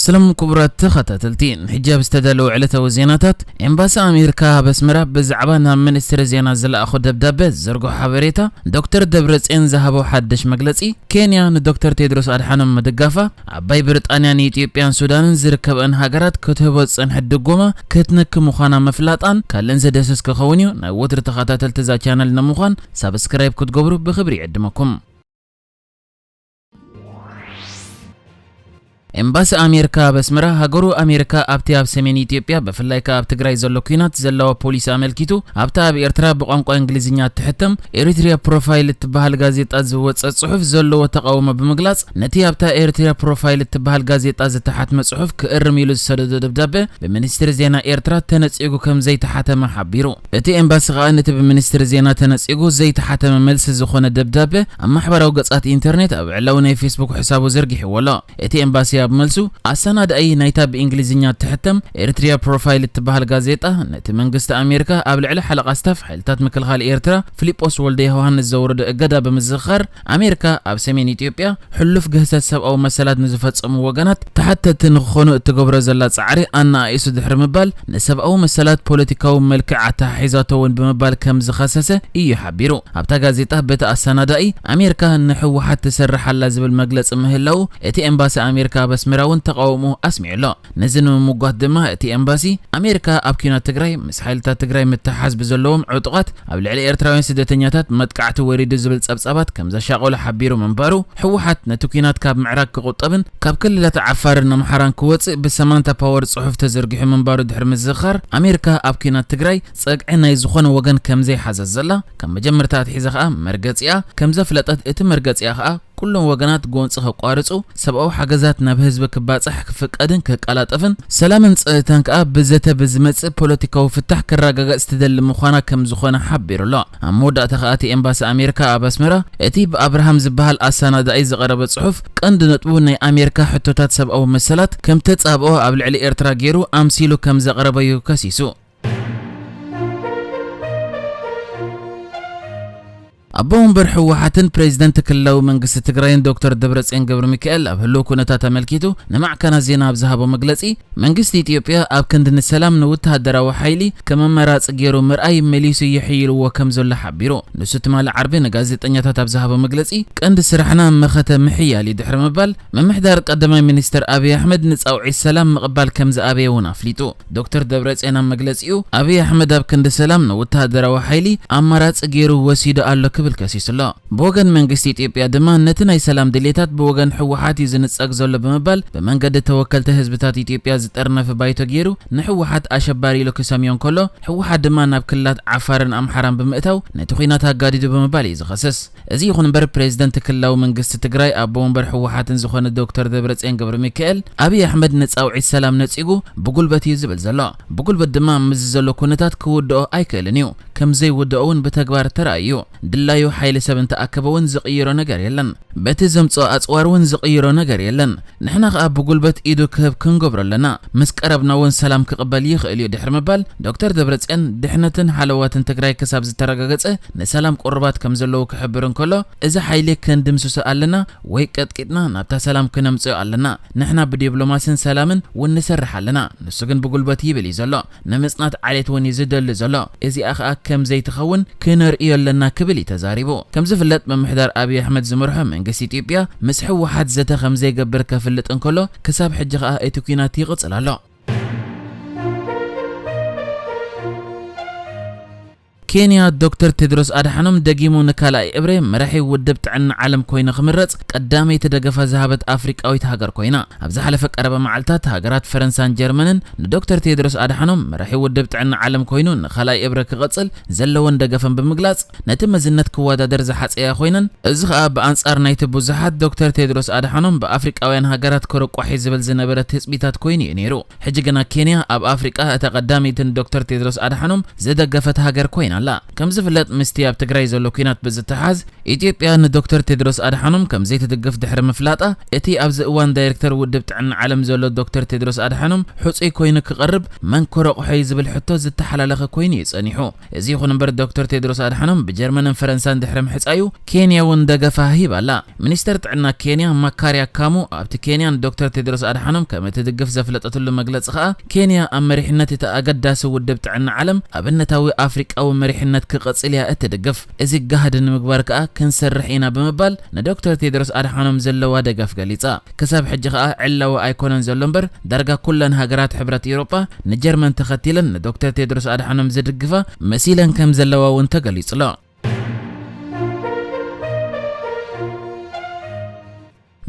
ሰላም ክቡራት ተኸታተልቲ፣ ንሕጂ ኣብ ዝተዳለወ ዕለታዊ ዜናታት፣ ኤምባሲ ኣሜሪካ ኣብ ኣስመራ ብዛዕባ ናብ ሚኒስትሪ ዜና ዝለኣኾ ደብዳበ ዝዘርግሖ ሓበሬታ፣ ዶክተር ደብረጽዮን ዝሃቦ ሓድሽ መግለጺ፣ ኬንያ ንዶክተር ቴድሮስ ኣድሓኖም ምድጋፋ፣ ዓባይ ብሪጣንያ ንኢትዮጵያን ሱዳንን ዝርከበኣን ሃገራት ክትህቦ ዝጸንሐት ድጎማ ክትንኪ ምዃና ምፍላጣን ካልእን ዘደስስ ክኸውን እዩ። ናይ ወትሪ ተኸታተልቲ እዛ ቻነል ንምዃን ሳብስክራይብ ክትገብሩ ብኽብሪ ይዕድመኩም። ኤምባሲ ኣሜሪካ ኣብ ኣስመራ፣ ሃገሩ ኣሜሪካ ኣብቲ ኣብ ሰሜን ኢትዮጵያ፣ ብፍላይ ከኣ ኣብ ትግራይ ዘሎ ኲናት ዘለዋ ፖሊሲ ኣመልኪቱ፣ ኣብታ ኣብ ኤርትራ ብቋንቋ እንግሊዝኛ እትሕተም ኤሪትሪያ ፕሮፋይል እትበሃል ጋዜጣ ዝወጸ ጽሑፍ ዘለዎ ተቓውሞ ብምግላጽ፣ ነቲ ኣብታ ኤሪትሪያ ፕሮፋይል እትበሃል ጋዜጣ ዝተሓትመ ጽሑፍ ክእርም ኢሉ ዝሰደዶ ደብዳበ ብሚኒስትሪ ዜና ኤርትራ ተነጺጉ ከም ዘይተሓተመ ሓቢሩ። እቲ ኤምባሲ ከኣ ነቲ ብሚኒስትሪ ዜና ተነጺጉ ዘይተሓተመ መልሲ ዝኾነ ደብዳበ ኣብ ማሕበራዊ ገጻት ኢንተርኔት ኣብ ዕላዊ ናይ ፌስቡክ ሕሳቡ ዘርጊሕዎ ኣሎ። እቲ ኤምባሲ ኣብ መልሱ፣ ኣሰናዳኢ ናይታ ብእንግሊዝኛ እትሕተም ኤሪትሪያ ፕሮፋይል እትበሃል ጋዜጣ፣ ነቲ መንግስቲ ኣሜሪካ ኣብ ልዕሊ ሓለቓ ስታፍ ሓይልታት ምክልኻል ኤርትራ ፊሊጶስ ወልደ ዮሃንስ ዘውረዶ እገዳ ብምዝኽኻር፣ ኣሜሪካ ኣብ ሰሜን ኢትዮጵያ ሕሉፍ ግህሰት ሰብኣዊ መሰላት ንዝፈጸሙ ወገናት ተሓተትቲ ንክኾኑ እትገብሮ ዘላ ጻዕሪ ኣነኣኢሱ ድሕሪ ምባል፣ ንሰብኣዊ መሰላት ፖለቲካዊ መልክዕ ኣተሓሒዛቶ እውን ብምባል ከም ዝኸሰሰ እዩ ሓቢሩ። ኣብታ ጋዜጣ በቲ ኣሰናዳኢ፣ ኣሜሪካ ንህወሓት ትሰርሕ ኣላ ዝብል መግለጺ ምህላዉ፣ እቲ ኤምባሲ ኣሜሪካ ኣብ ኣስመራ እውን ተቓውሞኡ ኣስሚዑ ኣሎ። ነዚ ንምምጓት ድማ እቲ ኤምባሲ፣ ኣሜሪካ ኣብ ኲናት ትግራይ ምስ ሓይልታት ትግራይ ምትሓዝ ብዘለዎም ዕጡቓት ኣብ ልዕሊ ኤርትራውያን ስደተኛታት መጥቃዕቲ ወሪዱ ዝብል ጸብጻባት ከም ዘሻቐሎ ሓቢሩ ምንባሩ፣ ህወሓት ነቲ ኲናት ካብ ምዕራግ ክቑጠብን ካብ ክልላት ዓፋርን ኣምሓራን ክወጽእ ብሰማንታ ፓወር ጽሑፍ ተዘርጊሑ ምንባሩ ድሕሪ ምዝኽኻር፣ ኣሜሪካ ኣብ ኲናት ትግራይ ጸግዒ ናይ ዝኾነ ወገን ከም ዘይሓዘት ዘላ፣ ካብ መጀመርታ ኣትሒዛ ከኣ መርገጺኣ ከም ዘፍለጠት፣ እቲ መርገጺኣ ከኣ ኩሎም ወገናት ጎንጺ ከቋርጹ፣ ሰብኣዊ ሓገዛት ናብ ህዝቢ ክባጻሕ ክፍቀድን ክቀላጠፍን፣ ሰላምን ጸጥታን ከኣ ብዘተ ብዝመጽእ ፖለቲካዊ ፍታሕ ክረጋገጽ ትደሊ ምዃና ከም ዝኾነ ሓቢሩ ኣሎ። ኣብ መወዳእታ ከኣ እቲ ኤምባሲ ኣሜሪካ ኣብ ኣስመራ፣ እቲ ብኣብርሃም ዝበሃል ኣሰናዳኢ ዝቐረበ ጽሑፍ፣ ቀንዲ ነጥቡ ናይ ኣሜሪካ ሕቶታት ሰብኣዊ መሰላት ከም ተጻብኦ ኣብ ልዕሊ ኤርትራ ገይሩ ኣምሲሉ ከም ዘቕረበ እዩ ከሲሱ። ኣቦ ወንበር ህወሓትን ፕሬዚደንት ክልላዊ መንግስቲ ትግራይን ዶክተር ደብረጽዮን ገብረ ሚካኤል ኣብ ህልው ኩነታት ኣመልኪቱ ንማዕከናት ዜና ኣብ ዝሃቦ መግለጺ፣ መንግስቲ ኢትዮጵያ ኣብ ክንዲ ንሰላም ንወተሃደራዊ ሓይሊ ከም ኣማራጺ ገይሩ ምርኣይ መሊሱ ይሕይልዎ ከም ዘሎ ሓቢሩ። ንሱ ትማሊ ዓርቢ ንጋዜጠኛታት ኣብ ዝሃቦ መግለጺ፣ ቀንዲ ስራሕና መኸተ ምሕያል እዩ ድሕሪ ምባል፣ ምምሕዳር ቀዳማይ ሚኒስትር ኣብይ ኣሕመድ ንጻውዒት ሰላም ምቕባል ከም ዝኣበየ እውን ኣፍሊጡ። ዶክተር ደብረጽዮን ኣብ መግለጺኡ፣ ኣብይ ኣሕመድ ኣብ ክንዲ ሰላም ንወተሃደራዊ ሓይሊ ኣማራጺ ገይሩ ወሲዱ ኣሎ ክብል ከሲሱ ኣሎ። ብወገን መንግስቲ ኢትዮጵያ ድማ ነቲ ናይ ሰላም ድሌታት ብወገን ህወሓት እዩ ዝንጸግ ዘሎ ብምባል፣ ብመንገዲ ተወከልቲ ህዝብታት ኢትዮጵያ ዝጠርነፈ ባይቶ ገይሩ ንህወሓት ኣሸባሪ ኢሉ ክሰምዮ እንከሎ፣ ህወሓት ድማ ናብ ክልላት ዓፋርን ኣምሓራን ብምእታው ነቲ ኲናት ኣጋዲዱ ብምባል እዩ ዝኸስስ። እዚ ይኹን እምበር፣ ፕሬዚደንት ክልላዊ መንግስቲ ትግራይ ኣቦ ወንበር ህወሓትን ዝኾነ ዶክተር ደብረጽዮን ገብረ ሚካኤል፣ ኣብይ ኣሕመድ ንጻውዒት ሰላም ነጺጉ ብጉልበት እዩ ዝብል ዘሎ። ብጉልበት ድማ ምስዚ ዘሎ ኩነታት ክውድኦ ኣይክእልን እዩ። ከም ዘይውድኦ እውን ብተግባር ተራእዩ እዩ። ድላዩ ሓይሊ ሰብ እንተኣከበ እውን ዝቕይሮ ነገር የለን። በቲ ዘምጽኦ ኣጽዋር እውን ዝቕይሮ ነገር የለን። ንሕና ኸኣ ብጉልበት ኢዱ ክህብ ክንገብሮ ኣለና። ምስ ቀረብና እውን ሰላም ክቕበል ይኽእል እዩ ድሕሪ ምባል፣ ዶክተር ደብረጽዮን ድሕነትን ሃለዋትን ትግራይ ክሳብ ዝተረጋገጸ ንሰላም ቁሩባት ከም ዘለዉ ክሕብር እንከሎ፣ እዚ ሓይሊ ክንድምስሶ ኣለና ወይ ቀጥቂጥና ናብታ ሰላም ክነምጽኦ ኣለና። ንሕና ብዲፕሎማስን ሰላምን እውን ንሰርሕ ኣለና። ንሱ ግን ብጉልበት ይብል እዩ ዘሎ። ንምጽናት ዓሌት እውን እዩ ዝደሊ ዘሎ። እዚኣ ኸኣ ከም ዘይትኸውን ክነርእዮ ኣለና ክብል እዩ ተዛሪቡ። ከም ዝፍለጥ፣ ምምሕዳር ኣብይ ኣሕመድ ዝመርሖ መንግስቲ ኢትዮጵያ ምስ ህወሓት ዘተ ከም ዘይገብር ከፍልጥ እንከሎ፣ ክሳብ ሕጂ ኸኣ እቲ ኲናት ይቕጽል ኣሎ። ኬንያ፣ ዶክተር ቴድሮስ ኣድሓኖም ደጊሙ ንካልኣይ እብረ መራሒ ውድብ ጥዕና ዓለም ኮይኑ ክምረጽ ቀዳመይቲ ደገፋ ዝሃበት ኣፍሪቃዊት ሃገር ኮይና። ኣብ ዝሓለፈ ቀረባ መዓልታት፣ ሃገራት ፈረንሳን ጀርመንን ንዶክተር ቴድሮስ ኣድሓኖም መራሒ ውድብ ጥዕና ዓለም ኮይኑ ንኻልኣይ እብረ ክቐጽል ዘለወን ደገፈን ብምግላጽ፣ ነቲ መዝነት ክወዳደር ዝሓጸያ ኮይነን፣ እዚ ኸኣ ብኣንጻር ናይቲ ብዙሓት ዶክተር ቴድሮስ ኣድሓኖም ብኣፍሪቃውያን ሃገራት ክርቋሕ እዩ ዝብል ዝነበረ ትጽቢታት ኮይኑ እዩ ነይሩ። ሕጂ ግና ኬንያ ኣብ ኣፍሪቃ እታ ቀዳመይቲ ንዶክተር ቴድሮስ ኣድሓኖም ዝደገፈት ሃገር ኮይና ኣላ። ከም ዝፍለጥ ምስቲ ኣብ ትግራይ ዘሎ ኲናት ብዝተሓዝ ኢትዮጵያ ንዶክተር ቴድሮስ ኣድሓኖም ከም ዘይትድግፍ ድሕሪ ምፍላጣ፣ እቲ ኣብዚ እዋን ዳይሬክተር ውድብ ጥዕና ዓለም ዘሎ ዶክተር ቴድሮስ ኣድሓኖም ሕጹይ ኮይኑ ክቐርብ መንኮረቑሖይ ዝብል ሕቶ ዝተሓላለኸ ኮይኑ እዩ ጸኒሑ። እዚ ይኹን እምበር ዶክተር ቴድሮስ ኣድሓኖም ብጀርመንን ፈረንሳን ድሕሪ ምሕጻዩ ኬንያ እውን ደገፋ ሂባ ኣላ። ሚኒስተር ጥዕና ኬንያ ማካርያ ካሙ ኣብቲ ኬንያ ንዶክተር ቴድሮስ ኣድሓኖም ከም እትድግፍ ዘፍለጠትሉ መግለጺ ከኣ፣ ኬንያ ኣብ መሪሕነት እቲ ኣገዳሲ ውድብ ጥዕና ዓለም ኣብነታዊ ኣፍሪቃዊ መሪሕነት ክቐጽል እያ እትድግፍ። እዚ ጋህዲ ንምግባር ከኣ ክንሰርሕ ኢና ብምባል ንዶክተር ቴድሮስ ኣድሓኖም ዘለዋ ደገፍ ገሊጻ። ክሳብ ሕጂ ከኣ ዕላዊ ኣይኮነን ዘሎ እምበር ዳርጋ ኩለን ሃገራት ሕብረት ኤውሮጳ ንጀርመን ተኸቲለን ንዶክተር ቴድሮስ ኣድሓኖም ዝድግፋ መሲለን ከም ዘለዋ እውን ተገሊጹ ኣሎ።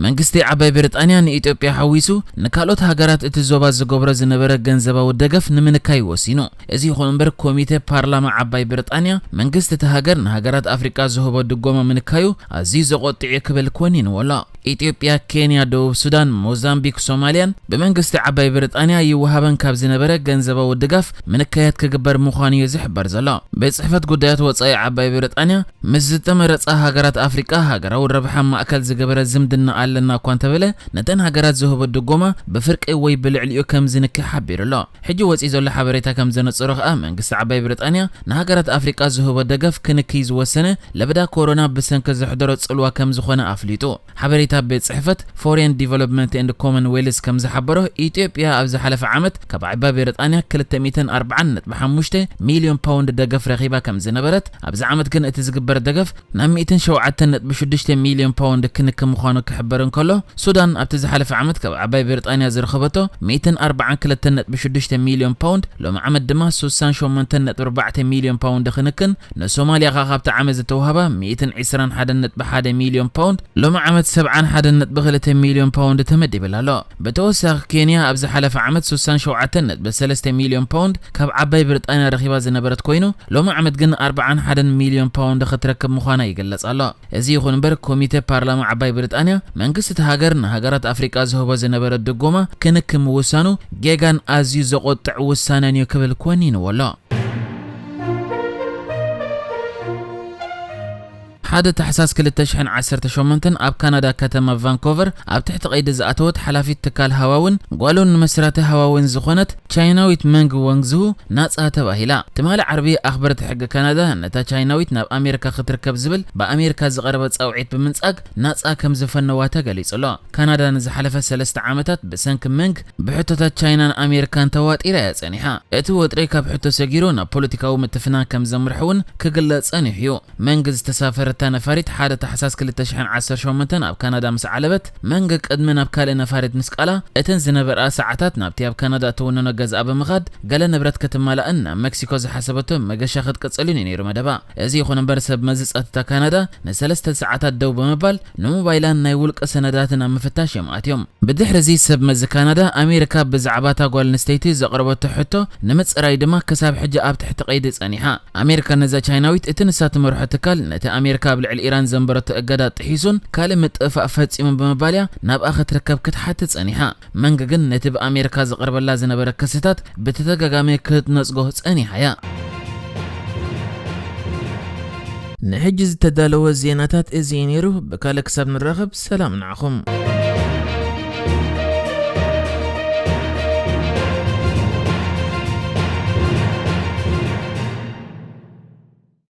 መንግስቲ ዓባይ ብሪጣንያ ንኢትዮጵያ ሓዊሱ ንካልኦት ሃገራት እቲ ዞባ ዝገብሮ ዝነበረ ገንዘባዊ ደገፍ ንምንካይ ወሲኑ። እዚ ይኹን እምበር ኮሚቴ ፓርላማ ዓባይ ብሪጣንያ መንግስቲ እቲ ሃገር ንሃገራት ኣፍሪቃ ዝህቦ ድጎማ ምንካዩ ኣዝዩ ዘቆጥዕ እዩ ክብል ኮኒንዎ ኣሎ። ኢትዮጵያ፣ ኬንያ፣ ደቡብ ሱዳን፣ ሞዛምቢክ፣ ሶማልያን ብመንግስቲ ዓባይ ብሪጣንያ ይወሃበን ካብ ዝነበረ ገንዘባዊ ድጋፍ ምንካያት ክግበር ምዃኑ እዩ ዝሕበር ዘሎ። ቤት ጽሕፈት ጉዳያት ወጻኢ ዓባይ ብሪጣንያ ምስ ዝተመረጻ ሃገራት ኣፍሪቃ ሃገራዊ ረብሓ ማእከል ዝገበረ ዝምድና ኣለና እኳ እንተበለ፣ ነተን ሃገራት ዝህቦ ድጎማ ብፍርቂ ወይ ብልዕሊኡ ከም ዝንኪ ሓቢሩ ኣሎ። ሕጂ ወጺኡ ዘሎ ሓበሬታ ከም ዘነጽሮ ከኣ መንግስቲ ዓባይ ብሪጣንያ ንሃገራት ኣፍሪቃ ዝህቦ ደገፍ ክንክይ ዝወሰነ ለበዳ ኮሮና ብሰንኪ ዘሕደሮ ጽልዋ ከም ዝኾነ ኣፍሊጡ። ሓበሬታ ቤት ጽሕፈት ፎሬን ዲቨሎፕመንት ኤንድ ኮመንዌልዝ ከም ዝሓበሮ፣ ኢትዮጵያ ኣብ ዝሓለፈ ዓመት ካብ ዓባይ ብሪጣንያ ክልተ ሚእትን ኣርባዓን ነጥቢ ሓሙሽተ ሚልዮን ፓውንድ ደገፍ ረኺባ ከም ዝነበረት፣ ኣብዚ ዓመት ግን እቲ ዝግበር ደገፍ ናብ ሚእትን ሸውዓተን ነጥቢ ሽዱሽተ ሚልዮን ፓውንድ ክንክን ምዃኑ ክሕበር እንከሎ፣ ሱዳን ኣብቲ ዝሓለፈ ዓመት ካብ ዓባይ ብሪጣንያ ዝረኸበቶ ሚእትን ኣርባዓን ክልተን ነጥቢ ሽዱሽተ ሚልዮን ፓውንድ፣ ሎሚ ዓመት ድማ ስሳን ሸሞንተን ነጥቢ ኣርባዕተ ሚልዮን ፓውንድ ክንክን፣ ንሶማልያ ከኣ ካብቲ ዓመት ዝተዋህባ ሚእትን ዕስራን ሓደን ነጥቢ ሓደ ሚልዮን ፓውንድ፣ ሎሚ ዓመት ሰብዓን ሓደን ነጥቢ ክልተ ሚልዮን ፓውንድ ተመዲብላ ኣሎ። ብተወሳኺ ኬንያ ኣብ ዝሓለፈ ዓመት ስሳን ሸውዓተን ነጥቢ ሰለስተ ሚልዮን ፓውንድ ካብ ዓባይ ብሪጣንያ ረኺባ ዝነበረት ኮይኑ፣ ሎሚ ዓመት ግን ኣርባዓን ሓደን ሚልዮን ፓውንድ ክትረክብ ምዃና ይግለጽ ኣሎ። እዚ ይኹን እምበር ኮሚቴ ፓርላማ ዓባይ ብሪጣንያ መንግስቲ እቲ ሃገር ንሃገራት ኣፍሪቃ ዝህቦ ዝነበረ ድጎማ ክንክን ምውሳኑ ጌጋን ኣዝዩ ዘቆጥዕ ውሳነን እዩ ክብል ኮኒንዎ ኣሎ። ሓደ ታሕሳስ ክልተ ሽሕን ዓሰርተ ሸሞንተን ኣብ ካናዳ ከተማ ቫንኮቨር ኣብ ትሕቲ ቀይዲ ዝኣተወት ሓላፊት ትካል ሃዋውን ጓሉን ንመስራቲ ሃዋውን ዝኾነት ቻይናዊት መንግ ወንግዝሁ ናጻ ተባሂላ። ትማሊ ዓርቢ ኣኽበርቲ ሕጊ ካናዳ ነታ ቻይናዊት ናብ ኣሜሪካ ክትርከብ ዝብል ብኣሜሪካ ዝቐረበ ጻውዒት ብምንጻግ ናጻ ከም ዝፈነዋ ተገሊጹ ኣሎ። ካናዳ ንዝሓለፈ ሰለስተ ዓመታት ብሰንኪ መንግ ብሕቶታት ቻይናን ኣሜሪካን ተዋጢራ እያ ጸኒሓ። እቲ ወጥሪ ካብ ሕቶ ሰጊሩ ናብ ፖለቲካዊ ምትፍናን ከም ዘምርሕ እውን ክግለጽ ጸኒሑ እዩ። መንግ ዝተሳፈረታ ነፋሪት ሓደ ታሕሳስ ክልተ ሽሕን ዓሰርተ ሸሞንተን ኣብ ካናዳ ምስ ዓለበት፣ መንግ ቅድሚ ናብ ካልእ ነፋሪት ምስቃላ፣ እተን ዝነበርኣ ሰዓታት ናብቲ ኣብ ካናዳ እትውንኖ ገዝኣ ብምኻድ፣ ገለ ንብረት ክትማላእን ናብ መክሲኮ ዝሓሰበቶ መገሻ ክትቅጽልን እዩ ነይሩ መደባ። እዚ ይኹን እምበር፣ ሰብ መዚ ጸጥታ ካናዳ ንሰለስተ ሰዓታት ደው ብምባል፣ ንሞባይላን ናይ ውልቂ ሰነዳትን ኣብ ምፍታሽ እዮም ኣትዮም። ብድሕሪ እዚ ሰብ መዚ ካናዳ ኣሜሪካ ብዛዕባ እታ ጓል ኣንስተይቲ ዘቕረበቶ ሕቶ ንምጽራይ ድማ ክሳብ ሕጂ ኣብ ትሕቲ ቀይዲ ጸኒሓ። ኣሜሪካ ነዛ ቻይናዊት እቲ ንሳ ትመርሖ ትካል ነቲ ኣሜሪካ ኣብ ልዕሊ ኢራን ዘንበረቶ እገዳ ጥሒሱን ካልእ ምጥፍፋእ ፈጺሙን ብምባል እያ ናብኣ ክትርከብ ክትሓትት ጸኒሓ። መንግ ግን ነቲ ብኣሜሪካ ዝቐርበላ ዝነበረ ክስታት ብተደጋጋሚ ክትነጽጎ ጸኒሓ እያ። ንሕጂ ዝተዳለወ ዜናታት እዚ እዩ ነይሩ። ብካልእ ክሳብ ንራኸብ ሰላም ንዓኹም።